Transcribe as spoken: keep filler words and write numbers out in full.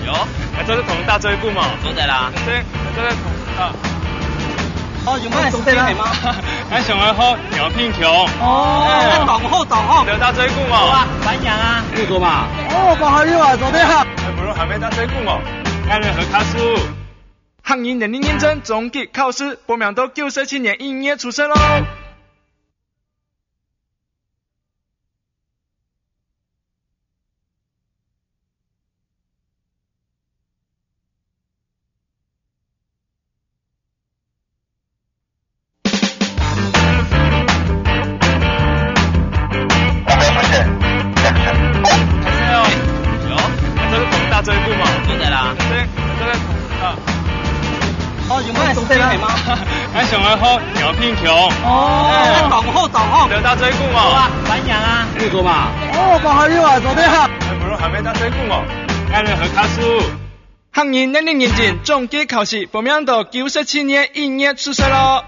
喲，來做得同打嘴鼓無？做得啦。對，來做得同打。哦，有賣手機係嗎？𠊎想愛學饒平橋。哦，哎。當好，當好。來打嘴鼓無？好啊，歡迎啊。你做嘛？哦，不好意思啊，昨天啊。哎，不如還沒打嘴鼓無？𠊎來喝卡斯。客語能力認證中級考試，報名到九十七年一月初十咯。有，這個同打嘴鼓無？做得啦。對，這個同打。哦，有賣手機係嗎？𠊎想愛學饒平橋。哦，當好，當好。來打嘴鼓無？好啊，歡迎啊。你做嘛？哦，不好意思啊，昨天啊。哎，不如還沒打嘴鼓無？𠊎來喝卡斯。客語能力認證中級考試，報名到九十七年一月初十咯。